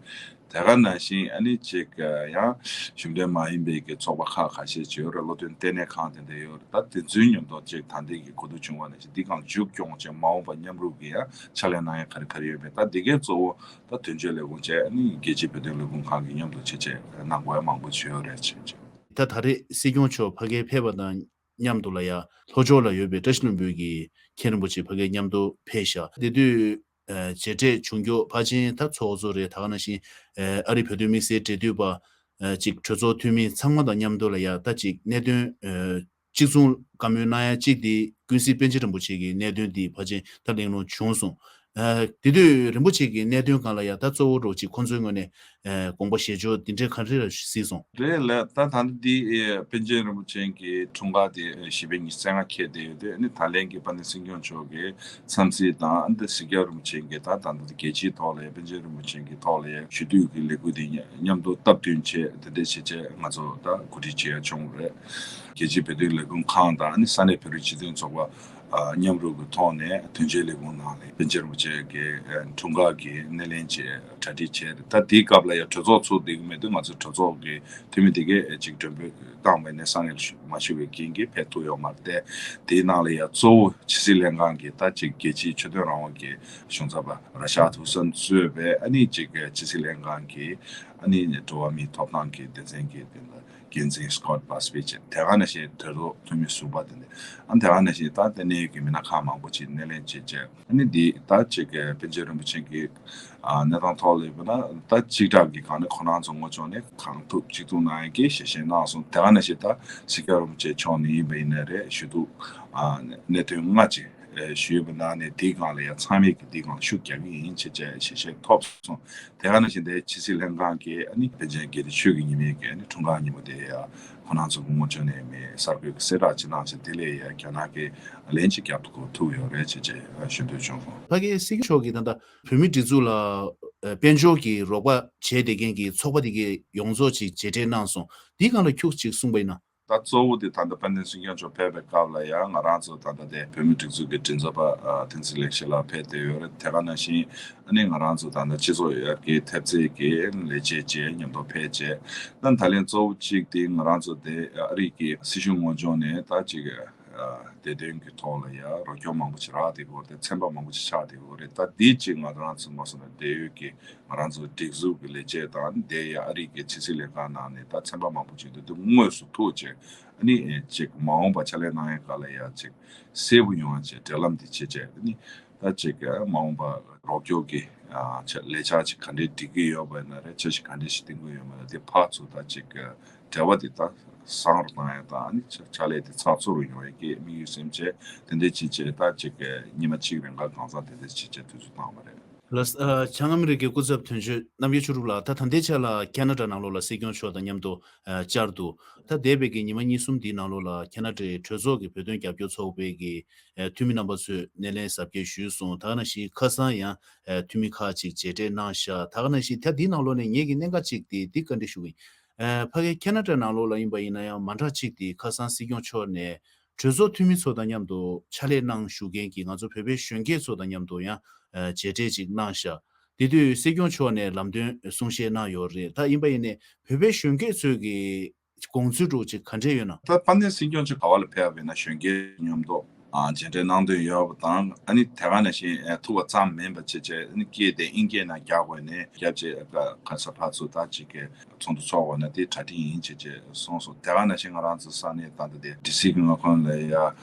དེ་ག་ནང་བཞིན་ཨ་ནི་ཅིག་ཡང་གཞུང་འབྲེལ་མ་ཡིན་པའི་གི་ཚོགས་པ་ཁག་ཁ་ཤས་ཅིག་ཡོད་རེད། བློ་མཐུན་ལྟེ་གནས་ཁང་དེ་འདྲ་ཡོད་རེད། ད་དེ་ཚོའི་མཉམ་དུ་ཅིག་ད་ལྟའི་གི་གོ་བསྡུར་བྱུང་བ་ནང་བཞིན་འདི་སྒང་མཇུག་སྐྱོང་བྱས་མ་འོངས་པ་མཉམ་རུབ་གི་ཡ་ཕྱག་ལས་གནང་ཡ་ག་རེ་ག་རེ་ཡོད་མེད། ད་འདི་གའི་གཙོ་བོ་ད་དོན་གཅོད་ལས་ཁུངས་བཅས་ཨ་ནི་རྒྱལ་སྤྱིའི་བོད་དོན་ལས་ཁུངས་ཁང་གི་མཉམ་དུ་བྱས་བྱས་གནང་དགོས་ཡ་མང་པོ་ཅིག་ཡོད་རེད་ཅེས་བརྗོད། ད་ད་རེས་སྲིད་སྐྱོང་མཆོག་ཕ་གིར་ཕེབས་པ་དང་མཉམ་དུ་ལ་ཡ་ལྷོ་ཕྱོགས་ལ་ཡོད་པའི་བཀྲ་ཤིས་ལྷུན་པོའི་གི་མཁན་རིན་པོ་ཆེ་ཕ་གིར་མཉམ་དུ་ཕེབས་ཤག་དེ་དུས་ཨ་མཇལ་འཕྲད་བྱུང་རྒྱུ་ཕལ་ཆེར་ད་ཚོགས་གཙོ་རེད། ད་ག་ནང་བཞིན་ཨ་ཨ་རི་བོད་དོན་དམིགས་བསལ་འབྲེལ་མཐུད་པ་ཨ་ཅིག་གྲོས་ཚོགས་འཐུས་མི་ཚང་མ་དང་མཉམ་དུ་ལ་ཡ་ད་ཅིག་གནད་དོན་ཨ་གཅིག་མཚུངས་བཀའ་མོལ་གནང་ཡ་གཅིག་དེ་ཀུན་གཟིགས་པཎ་ཆེན་རིན་པོ་ཆེ་གི་གནད་དོན་དེ་ཕལ་ཆེར་ད་གླེང་སློང་བྱུང་སོང་། ཨ་དེ་དུས་རིན་པོ་ཆེ་གི་གནད་དོན་སྒང་ལ་ཡ་ད་གཙོ་བོ་འདྲ་ཅིག་ཁོང་ཚོའི་ངོས་ནས་ཨ་དགོངས་པ་བཞེས་ཕྱོགས་དེ་འདྲའི་ག་རེ་ར་གཟིགས་སོང་། རེད་ལགས། ད་ད་ལྟ་འདི་ཨེ་པཎ་ཆེན་རིན་པོ་ཆེ་གི་འཁྲུངས་སྐར་དེ་ཨེ་བཞི་པའི་ཉི་ཤུ་རྩ་ལྔ་འཁེལ་བསྡད་ཡོད་དུས་ཨ་ནི་ད་ལན་གྱི་དཔལ་ལྡན་སྲིད་སྐྱོང་མཆོག་གི་འཚམས་གཟིགས་དང་ཨ་ནི་ད་སྲིད་སྐྱོང་རིན་པོ་ཆེ་གི་ད་ད་ལྟ་རྒྱལ་སྤྱིའི་ཐོག་ལ་ཡ་པཎ་ཆེན་རིན་པོ་ཆེ་གི་ཐོག་ལ་ཡ་ཞུ་གཏུག་གི་ལས་འགུལ་དེ་མཉམ་དུ་སྟབས་བསྟུན་བྱས་དེ་འདྲ་བྱས་བྱས་ང་ཚོ་ད་གོ་སྒྲིག་བྱེད་ཡ་བྱུང་རེད། རྒྱལ་སྤྱིའི་བོད་དོན་ལས་ཁུངས་ཁང་དང་ཨ་ནི་ས་གནས་བོད་རིགས་སྤྱི་མཐུན་ཚོགས་པ་ཨ་མཉམ་རུབ་ཀྱི་ཐོག་ནས་དོན་གཅོད་ལས་ཁུངས་ནང་ལ་པཎ་ཆེན་རིན་པོ་ཆེ་གི་ཨ་འཁྲུངས་སྐར་གྱི་སྣེ་ལེན་བྱས་གྲ་སྒྲིག་བྱས་རེད། ད་དེའི་སྐབས་ལ་ཡང་གྲོས་ཚོགས་ཚུགས་བསྡད་ཀྱི་མེད་དུས་ང་ཚོ་གྲོས་ཚོགས་ཀྱི་འཐུས་མི་དེ་གས་ཅིག་མགྲོན་འབོད་བཏང་བས་ནས་ས་གནས་ལ་མ་ཞུགས་པའི་རྐྱེན་གྱིས་ཕེབས་ཐུབ་ཡོད་མ་རེད་དེ། དེའི་ནང་ལ་ཡང་གཙོ་བོ་ཕྱི་སྲིད་ལྷན་ཁང་གི་ད་ཅིག་རྒྱལ་སྤྱིའི་ཆོས་དོན་རང་དབང་གི་གཞུང་ཚབ་པ་ར་ཤ་ཐུ་སན་གཙོས་པའི་ཨ་ནི་ཅིག་ཕྱི་སྲིད་ལྷན་ཁང་གི་ཨ་ནི་འགྲོ་བ་མིའི་ཐོབ་ཐང་གི་སྡེ་ཚན་གྱི་དེ་ལ་འགན་འཛིན་སི་ཀོད་བྷ་སི་ཕི་ཅེ་དེ་ག་ནང་བཞིན་གྲོས་ཚོགས་འཐུས་མི་ཟུར་པ་དེ་འདྲ་ཨ་དེ་ག་ནང་བཞིན་ད་ལྟེ་གནས་ཀྱི་མི་སྣ་ཁག་མང་པོ་ཅིག་སྣེ་ལེན་བྱེད་བྱས་ཨ་ནི་འདི་ད་ཅིག་པཎ་ཆེན་རིན་པོ་ཆེ་གི་ཨ་གནས་སྟངས་ཐོག་ལ་ཡིན་པ་ན་ད་གཅིག་གྲགས་ཀྱི་སྒང་ནས་ཁོ་རང་ཚོ་ངོས་ཕྱོགས་ནས་གང་ཐུབ་ཅིག་ཐུབ་གནང་ཡས་ཀྱི་ཞལ་བཞེས་གནང་སོང་། དེ་ག་ནང་བཞིན་ད་སྲིད་སྐྱོང་རིན་པོ་ཆེ་མཆོག་ནས་ཡིན་པ་ཡིན་ན་རེད་ཞུ་གཏུག་ཨ་གནད་དོན་ལྔ་ཅིག་ཞུས་པའི་ནང་ནས་དེའི་སྒང་ལ་ཡང་ཚང་མས་ཀྱི་དེའི་སྒང་ལ་ཤུགས་རྒྱག་གི་ཡིན་ཞེས་བྱས་ཞལ་བཞེས་ཐོབ་སོང་། དེ་ག་ནང་བཞིན་དེ་ཕྱི་སྲིད་ལྷན་ཁང་གིས་ཨ་ནི་པཎ་ཆེན་དགེ་ལྡན་ཆོས་ཀྱི་ཉི་མའི་གི་ཨ་ནི་འཁྲུངས་སྐར་ཉིན་མོ་དེ་ཡང་ཁོ་རང་ཚོ་གི་ངོས་ཕྱོགས་ནས་མི་གསར་འགོད་ཀྱི་གསལ་བསྒྲགས་ཅིག་གནང་ཞིང་དེ་ལས་ཡང་རྒྱ་ནག་གིས་ལན་ཅིག་རྒྱབ་ཐུབ་ཡོད་རེད་ཅེས་བྱས་ཞུ་འདོད་བྱུང་སོང་། ཕ་གིའི་སྲིད་སྐྱོང་མཆོག་གིས་ད་ལྟ་བོད་མིའི་སྒྲིག་འཛུགས་ལ་ ཨ་དཔལ་འབྱོར་གྱི་རོགས་པ་བྱས་བསྡད་མཁན་གྱི་ཚོགས་པ་དེ་གའི་ཡོངས་རྫོགས་ཅིག་མཇལ་འཕྲད་གནང་སོང་། དེའི་སྒང་ལ་ཁྱུག་ཅིག་གསུངས་པ་ཡིན་ན། ད་གཙོ་བོ་དེ་ད་ལྟ་དཔལ་ལྡན་སྲིད་སྐྱོང་མཆོག་ཕེབས་པའི་སྐབས་ལ་ཡང་ང་རང་ཚོ་ད་ལྟ་དེ་བོད་མིའི་སྒྲིག་འཛུགས་ཀྱི་མགྲིན་ཚབ་པ་ཨ་བསྟན་འཛིན་ལེགས་བཤད་ལགས་ཕེབས་བསྡད་ཡོད་རེད། དེ་ག་ནང་བཞིན་ཨ་ནི་ང་རང་ཚོ་ད་ལྟ་སྤྱི་ཚོགས་ཡར་རྒྱས་ཐེབས་རྩའི་གི་ལས་བྱེད་བཅས་མཉམ་དུ་ཕེབས་བྱས། ད་ད་ལན་གཙོ་བོ་གཅིག་དེ་ང་རང་ཚོ་དེ་ཨ་རི་གི་སྲིད་གཞུང་ངོས་ཕྱོགས་ནས་ད་ཅིག་ཨ་བདེ་དོན་གྱི་ཐོག་ལ་ཡང་རོགས་སྐྱོར་མང་པོ་ཅིག་རག་བསྡད་ཡོད་རེད། ཚན་པ་མང་པོ་ཅིག་ཆགས་བསྡད་ཡོད་རེད། ད་འདི་ཅིག་ང་རང་ཚོ་མ་སོང་ན་འབྲེལ་ཡོད་ཀྱི་ང་རང་ཚོ་སྒྲིག་འཛུགས་ཀྱི་ལས་བྱེད་དང་དེ་ཡང་ཨ་རི་གི་ཕྱི་སྲིད་ལས་ཁང་ནང་ནས་ད་ཚན་པ་མང་པོ་ཅིག་འདུག་དེ་དངོས་སུ་ཐུག་བྱས་ཨ་ནི་ཅིག་མ་འོངས་པ་ཕྱག་ལས་གནང་ཡས་སྒང་ལ་ཡང་ཅིག་གསལ་པོ་ཡོང་བ་བྱས་འབྲེལ་ལམ་འདི་བྱེད་བྱས་ཨ་ནི་ད་ཅིག་མ་འོངས་པ་རོགས་སྐྱོར་གྱི་ཨ་ཆ་ལས་འཆར་ཅིག་ག་འདྲས་སྒྲིག་གི་ཡོད་པ་ཡིན་ན་རེད། འཆར་གཞི་ག་འདྲས་ཤིག་བཏིང་གི་ཡོད་པ་ཡིན་ན་དེ་ཕར་ཚུར་ད་ཅིག་འབྲེལ་བ་དེ་ད་བཟང་རུ་བཏང་ཡ་དང་ཨ་ནི་ཕྱག་ཕྱག་ལས་དེ་ཚགས་ཚུད་རུ་ཡོང་ཡ་གི་དམིགས་ཡུལ་སེམས་བྱས་དེ་འདྲས་བྱེད་བྱས་ད་ཅིག་ཉི་མ་གཅིག་རིང་ག་གང་ཟག་དེ་འདྲས་བྱེད་བྱས་དུས་ཚོད་བཏང་བ་རེད། ལགས། ཨ་བྱང་ཨ་མི་རི་ཀའི་སྐུ་ཚབ་དོན་གཅོད་རྣམ་རྒྱལ་ཆོས་གྲུབ་ལགས། ད་ད་ལྟའི་ཆ་ལ་ཁེ་ན་ཌ་ནང་ལོགས་ལ་སྲིད་སྐྱོང་མཆོག་དང་མཉམ་དུ་ཨ་བཅར་འདུག་ད་འདས་པའི་གི་ཉི་མ་གཉིས་གསུམ་འདིའི་ནང་ལོགས་ལ་ཁེ་ན་ཌའི་གྲོས་ཚོགས་ཀྱི་བོད་དོན་རྒྱབ་སྐྱོར་ཚོགས་པའི་གི་ཨ་འཐུས་མི་རྣམ་པ་ཚོས་སྣེ་ལེན་གཟབ་རྒྱས་ཞུས་སོང་། ད་ག་ནང་བཞིན་ཁ་སང་ཡང་ཨ་འཐུས་མི་ཁག་ཅིག་མཇལ་འཕྲད་གནང་ཤག་ད་ག་ནང་བཞིན་ད་འདིའི་ནང་ལོགས་ནས་ངེད་ཀྱི་གནད་འགག་ཅིག་དེ་འདི་བཀའ་འདྲི་ཞུ་གི་ཡིན། ཨ་ཕ་གིའི་ཁེ་ན་ཌ་ནང་ལོགས་ལ་ཡིན་པ་ཡིན་ན་ཡང་མ་འདྲ་ཅིག་དེ་ཁ་སང་སྲིད་སྐྱོང་མཆོག་ནས་གྲོས་ཚོགས་འཐུས་མི་ཚོ་དང་མཉམ་དུ་ཕྱག་ལས་གནང་བཞུགས་མཁན་གྱི་ང་ཚོ་བོད་པའི་གཞོན་སྐྱེས་ཚོ་དང་མཉམ་དུ་ཡང་ཨ་མཇལ་འཕྲད་ཅིག་གནང་ཤག་དེ་དུས་སྲིད་སྐྱོང་མཆོག་ནས་ལམ་སྟོན་གསུང་བཤད་གནང་ཡོད་རེད། ད་ཡིན་པ་ཡིན་ནའི་བོད་པའི་གཞོན་སྐྱེས་ཚོའི་གི་དགོངས་ཚུལ་འདྲ་བོ་ཅིག་ག་འདྲས་ཡོད་ན། ད་དཔལ་ལྡན་སྲིད་སྐྱོང་མཆོག་ག་བ་ལ་ཕེབས་པ་ཡིན་ན་གཞོན་སྐྱེས་མཉམ་དུ་ཨ་མཇལ་འཕྲད་གནང་འདོད་ཡོད་པ་དང་ཨ་ནི་དེ་ག་ནང་བཞིན་ཨ་ཐུག་པ་ཙམ་མིན་པ་བྱས་བྱས་ཨ་ནི་སྐད་དེ་དབྱིན་སྐད་ནང་རྒྱག་དགོས་ནས་རྒྱབ་བྱས་ཨ་ག་ས་ཕར་ཚུར་ད་ཅིག་གི་ཚོགས་འདུ་ཚོགས་དགོས་ན་དེ་གྲ་སྒྲིག་ཡིན་བྱས་བྱས་གསུངས་སོང་། དེ་ག་ནང་བཞིན་ང་རང་ཚོ་ས་གནས་ད་ལྟ་དེ་ཌི་སི་གི་མངའ་ཁོངས་ལ་ཡ་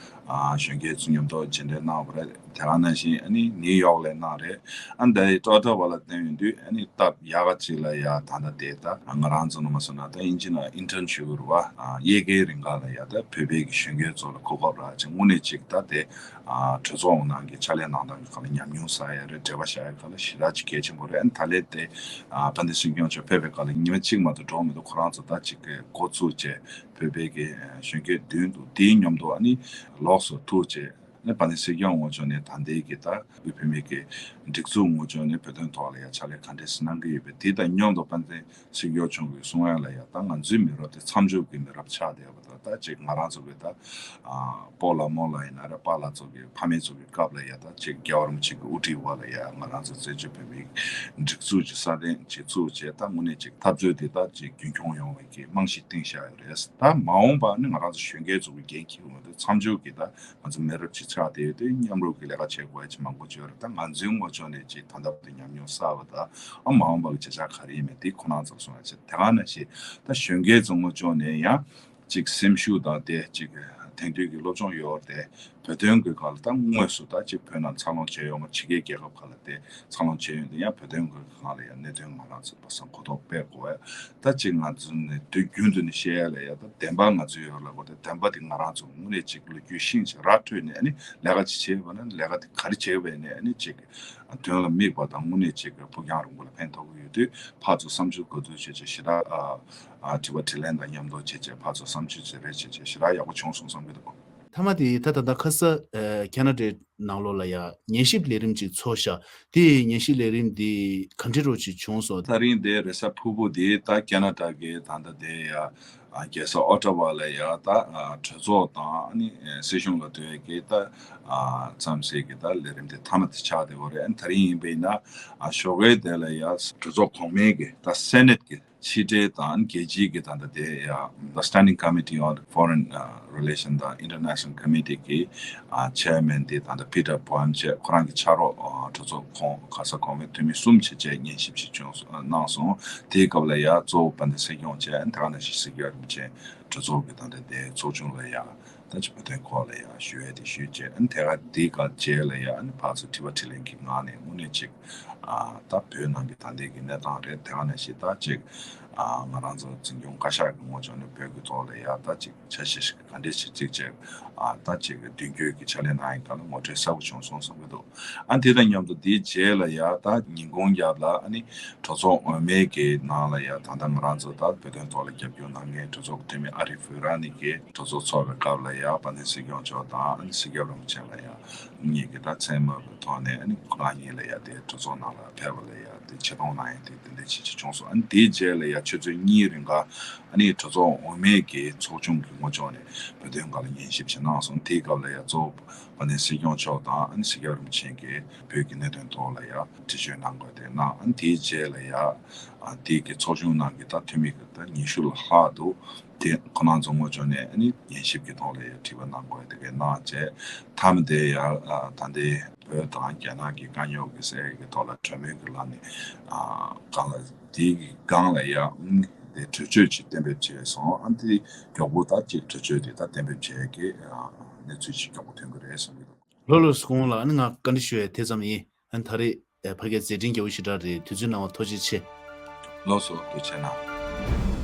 ཨ་གཞོན་སྐྱེས་ཚོ་མཉམ་དུ་མཇལ་འཕྲད་གནང་བ་རེད། དེ་ག་ནང་བཞིན་ཨ་ནི་ནིའུ་ཡོག་ལ་གནང་རེད། ཨ་ནི་ད་ཨོ་ཊ་ཝ་ལ་བསྟན་ཡོང་དུས་ཨ་ནི་སྟབས་ཡག་ག་ཅིག་ལ་ཡ་ད་ལྟ་དེ་ད་ང་རང་ཚོ་ནང་མ་སོང་ན་ད་དབྱིན་ཇི་ནང་ཨིན་ཊརན་ཞུ་དགོས་རེད་བ། ཨ་དབྱར་ཁའི་རིང་ག་ལ་ཡ་ད་བོད་པའི་གི་གཞོན་སྐྱེས་ཚོ་ལ་གོ་སྐབས་རག་ཅིག་དངོས་གནས་ཅིག་ད་དེ་ཨ་གྲོས་ཚོགས་ནང་གི་ཕྱག་ལས་གནང་སྟངས་ཀྱི་སྒང་ལ་ཉམས་མྱོང་བསགས་ཡ་རེད། འབྲེལ་བ་བཞག་ཡ་སྒང་ལ་ཞེ་དྲག་ཅིག་གལ་ཆེན་པོ་རེད། ཨ་ནི་ད་ལན་དེ་ཨ་དཔལ་ལྡན་སྲིད་སྐྱོང་མཆོག་ཕེབས་པའི་སྐབས་ལ་ཉི་མ་གཅིག་མ་གཏོགས་འགྲོ་མི་འདུག་ཁོ་རང་ཚོ་ད་ཅིག་གི་འགོ་ཚུགས་བྱས་བོད་པའི་གི་ཨ་གཞོན་སྐྱེས་བདུན་འདུག་དེའི་མཉམ་དུ་ཨ་ནི་ལོགས་སུ་ཐུག་བྱས་ཨ་ནི་དཔལ་ལྡན་སྲིད་སྐྱོང་ངོས་ཕྱོགས་ནས་ད་ལྟའི་གི་ད་བོད་མི་གི་སྒྲིག་འཛུགས་ངོས་ཕྱོགས་ནས་བོད་དོན་ཐོག་ལ་ཡ་ཕྱག་ལས་ག་འདྲས་གནང་གི་ཡོད་པས་དེ་དང་མཉམ་དུ་དཔལ་ལྡན་སྲིད་སྐྱོང་མཆོག་གིས་གསུང་ཡ་ལ་ཡ་ད་ང་ཚོའི་མི་རབས་དེ་མཚམས་འཇོག་གི་མི་རབས་ཆགས་བསྡད་ཡོད་པ་དང་ད་ཅིག་ང་རང་ཚོ་གི་ད་ཨ་སྤོ་ལགས་རྨོ་ལགས་ཡིན་ན་རེད། པཱ་ལགས་ཚོ་གི་ཕ་མེས་ཚོ་གི་སྐབས་ལ་ཡ་ད་ཅིག་རྒྱལ་བ་རིན་པོ་ཆེ་གི་དབུ་ཁྲིད་འོག་ལ་ཡ་ང་རང་ཚོ་བཙན་བྱོལ་བོད་མིའི་སྒྲིག་འཛུགས་ཅིག་སྲ་བརྟན་ཅིག་བཙུགས་བྱས་ད་དངོས་གནས་ཅིག་འཐབ་རྩོད་དེ་ད་ཅིག་རྒྱུན་འཁྱོངས་ཡོང་བའི་གི་རྨང་གཞི་བཏིང་བཞག་ཡོད་རེད། ད་མ་འོངས་པ་ནི་ང་རང་ཚོ་གཞོན་སྐྱེས་ཚོ་གི་འགན་འཁྱེར་དགོས་འདུག་མཚམས་འཇོག་གི་ད་ང་ཚོ་མི་རབས་ཅིག་ཆགས་བསྡད་ཡོད་དུས་མཉམ་རུབ་ཀྱི་ལས་ཀ་བྱེད་དགོས་ཡ་ཅིག་མང་པོ་ཅིག་ཡོད་རེད། ད་ང་ཚོའི་ངོས་ཕྱོགས་ནས་ཅིག་ད་ལྟ་བར་དུ་ཉམས་མྱོང་བསགས་པ་དང་ཨ་མ་འོངས་པ་གི་བྱ་གཞག་ག་རེ་ཡིན་མིན་དེ་ཁོ་རང་ཚོར་གསུངས་ཡ་ཅིག་དེ་ག་ནང་བཞིན་ད་གཞོན་སྐྱེས་ཚོ་ངོས་ཕྱོགས་ནས་ཡང་ཅིག་སེམས་ཤུགས་དང་དེ་ཅིག་དེང་དུས་ཀྱི་སློབ་སྦྱོང་ཡོད་རེད། བོད་དོན་གྱི་སྒང་ལ་ད་དངོས་སུ་ད་ཅིག་བོད་ནང་འཚར་ལོངས་བྱས་ཡོད་མ་ཕྱི་རྒྱལ་རྒྱལ་ཁབ་ཁག་ལ་དེ་འཚར་ལོངས་བྱས་ཡོད་དེ་ཡང་བོད་དོན་གྱི་སྒང་ལ་ཡང་གནད་དོན་ང་རང་ཚོ་བསམ་གོ་རྟོགས་སྤེལ་དགོས་པས་ད་ཅིག་ང་ཚོ་ནས་དུས་རྒྱུན་དུ་ནས་བཤད་ཡ་ལ་ཡ་ད་བདེན་པ་ང་ཚོ་ཡོད་ལ་གོ་དེ་བདེན་པ་དེ་ང་རང་ཚོ་དངོས་གནས་ཅིག་ལོ་རྒྱུས་ཤིང་ཅིག་ར་འཕྲོད་ནས་ཨ་ནི་ལས་ཀ་ཅིག་བྱས་པ་ན་ལས་ཀ་དེ་ག་རེ་བྱས་པ་ཡིན་ནའི་ཨ་ནི་ཅིག་དོན་ལ་དམིགས་པ་དང་དངོས་གནས་ཅིག་ཕུགས་རྒྱང་རིང་པོ་ལ་ཕན་ཐོགས་ཀྱི་ཡོད་དུས་ཕར་ཚུར་བསམ་ཚུལ་གོ་བསྡུར་བྱས་བྱས་ཞེ་དྲག་ཨ་ཨ་དྲི་བ་དྲིས་ལན་དང་མཉམ་དུ་བྱས་བྱས་ཕར་ཚུར་བསམ་ཚུལ་བརྗེ་རེས་བྱས་བྱས་ཞེ་དྲག་ཡག་པོ་བྱུང་སོང་བསམ་གྱི་འདུག་མཐའ་མ་དེ་ད་ད་ད་ཁ་ས་ཨ་ཁེ་ན་ཌའི་ནང་ལོགས་ལ་ཡ་ཉན་ཞིབ་ལས་རིམ་ཅིག་ཚོགས་ཤག་དེ་ཉན་ཞིབ་ལས་རིམ་དེ་ག་འདྲ་རོ་ཅིག་བྱུང་སོང་། ད་རིང་དེ་རེས་གཟའ་ཕུར་བུ་དེ་ད་ཁེ་ན་ཌ་གི་ད་ལྟ་དེ་ཡ་ཨ་རྒྱལ་ས་ཨོ་ཊ་ཝ་ལ་ཡ་ད་ཨ་གྲོས་ཚོགས་དང་ཨ་ནི་ཨ་སྲིད་གཞུང་ལ་ཐུག་ཡ་གི་ད་ཨ་འཚམས་གཟིགས་ཀྱི་ད་ལས་རིམ་དེ་མཐའ་མ་དེ་ཆགས་བསྡད་ཡོད་རེད། ཨ་ནི་ད་རིང་ཡིན་པ་ཡིན་ན་ཨ་ཞོགས་ཀའི་དེ་ལ་ཡ་གྲོས་ཚོགས་གོང་མའི་གི་ད་སེ་ནེ་ཊི་གི་ཕྱི་འབྲེལ་དང་རྒྱལ་སྤྱིའི་གི་ད་ལྟ་དེ་ཡ་The Standing Committee on Foreign uh, Relation དང་International Committee གི་ཨ་ཆེར་མེན་དེ་ད་ལྟ་པི་ཊར་བྷོ་ཨེམ་བཅས་ཁོ་རང་གི་ཕྱག་རོགས་ཨ་གྲོས་ཚོགས་ཁོངས་ག་ས་གོང་མའི་འཐུས་མི་གསུམ་བྱས་བྱས་ཉན་ཞིབ་ཞིག་བྱུང་སོང་གནང་སོང་། དེའི་སྐབས་ལ་ཡ་གཙོ་བོ་དཔལ་ལྡན་སྲིད་སྐྱོང་བཅས་དེ་ག་ནང་བཞིན་སྲིད་སྐྱོང་རིན་པོ་ཆེ་གྲོས་ཚོགས་ཀྱི་ད་ལྟ་དེ་ཚོགས་ཆུང་ལ་ཡ་ད་ཅིག་བོད་དོན་སྐོར་ལ་ཡང་ཞུ་ཡས་དེ་ཞུས་བྱས། ཨ་ནི་དེ་ག་དེའི་སྐབས་རྗེས་ལ་ཡང་ཨ་ནི་ཕར་ཚུར་དྲི་བ་དྲིས་ལན་གྱི་ངང་ནས་དངོས་གནས་ཅིག་ཨ་ད་བོད་ནང་གི་ད་ལྟའི་གི་གནས་སྟངས་རེད། དེ་ག་ནང་བཞིན་ད་ཅིག་ ཨ་ང་རང་ཚོ་འཛིན་སྐྱོང་བཀའ་ཤག་གི་ངོས་ཕྱོགས་ནས་བོད་ཀྱི་ཐོག་ལ་ཡ་ད་ཅིག་འཆར་གཞི་ཞིག་ག་འདྲས་ཞིག་ཅིག་བྱས། ཨ་ད་ཅིག་མདུན་སྐྱོད་ཀྱི་ཕྱག་ལས་གནང་ཡིན་ག་ལ་ངོ་སྤྲོད་གསལ་པོ་བྱུང་སོང་བསམ་གྱི་འདུག་ཨ་དེ་དང་མཉམ་དུ་དེའི་རྗེས་ལ་ཡ་ད་ཉིན་གུང་རྒྱབ་ལ་ཨ་ནི་གྲོས་ཚོགས་འོས་མིའི་གི་ནང་ལ་ཡ་ད་ལྟ་ང་རང་ཚོ་ད་བོད་དོན་ཐོག་ལ་རྒྱབ་སྐྱོར་གནང་མཁན་གྲོས་ཚོགས་ཀྱི་འཐུས་མི་ཨ་རི་ཧྥུ་ར་ནི་གི་གྲོས་ཚོགས་ཚོགས་པའི་སྐབས་ལ་ཡ་དཔལ་ལྡན་སྲིད་སྐྱོང་མཆོག་དང་ཨ་ནི་སྲིད་སྐྱོང་རིན་པོ་ཆེ་ལ་ཡ་གཉིས་ཀྱི་ད་མཚན་མོ་གི་ཐོག་ནས་ཨ་ནི་ཁོ་རང་གཉིས་ལ་ཡ་དེ་གྲོས་ཚོགས་ནང་ལ་ཕེབས་པ་ལ་ཡ་དེ་ཆེ་མཐོང་གནང་ཡ་དེ་དེ་འདྲ་ཅིག་ཅིག་བྱུང་སོང་། ཨ་ནི་དེའི་རྗེས་ལ་ཡ་ཆུ་ཚོད་གཉིས་རིང་ག་ཨ་ནི་གྲོས་ཚོགས་འོས་མིའི་གི་ཚོགས་ཆུང་གི་ངོས་ཕྱོགས་ནས་བོད་དོན་སྒང་ལ་ཉན་ཞིབ་ཅིག་གནང་སོང་། དེའི་སྐབས་ལ་ཡ་གཙོ་བོ་དཔལ་ལྡན་སྲིད་སྐྱོང་མཆོག་དང་ཨ་ནི་སྲིད་སྐྱོང་རིན་པོ་ཆེ་གིས་བོད་ཀྱི་གནད་དོན་ཐོག་ལ་ཡ་འགྲེལ་བརྗོད་གནང་དགོས་དེ་གནང་། ཨ་ནི་དེའི་རྗེས་ལ་ཡ་ཨ་དེའི་གི་ཚོགས་ཆུང་ནང་གི་ད་འཐུས་མི་གི་ད་ཉི་ཤུ་ལ་ལྷག་འདུག་དེ་ཁོ་རང་ཚོ་ངོས་ཕྱོགས་ནས་ཨ་ནི་ཉན་ཞིབ་ཀྱི་ཐོག་ལ་ཡ་དྲི་བ་གནང་དགོས་དེ་གའི་གནང་བྱས། མཐའ་མ་དེ་ཡ་ཨ་ད་ལྟའི་བོད་དང་རྒྱ་ནག་གི་དཀའ་རྙོག་གི་སེལ་གྱི་ཐོག་ལ་གྲོས་མོལ་གྱི་ལམ་ནས་ཨ་སྒང་ལ་དེའི་གི་སྒང་ལ་ཡ་ཨ་ནི་དེ་གྲོས་ཆོད་ཅིག་གཏན་འབེབས་བྱས་སོང་། ཨ་ནི་དེ་མགྱོགས་པོ་ད་ཅིག་གྲོས་ཆོད་དེ་ད་གཏན་འབེབས་བྱས་ཀྱི་ཨ་གནས་ཚུལ་ཅིག་མགྱོགས་པོ་ཐོན་གྱི་རེད་བསམ་གྱི་འདུག་ལགས་ལགས་སོ། སྐུ་ངོ་ལགས། ཨ་ནི་ང་བཀའ་འདྲི་ཞུ་ཡ་དེ་ཙམ་ཡིན། ཨ་ནི་ད་རེས་ཨ་ཕ་གིར་མཛད་འཕྲིན་རྒྱས་པོ་ཞེ་དྲག་རེད། དུས་ཚོད་གནང་བ་ཐུགས་རྗེ་ཆེ། ལགས་སོ། ཐུགས་རྗེ་གནང་།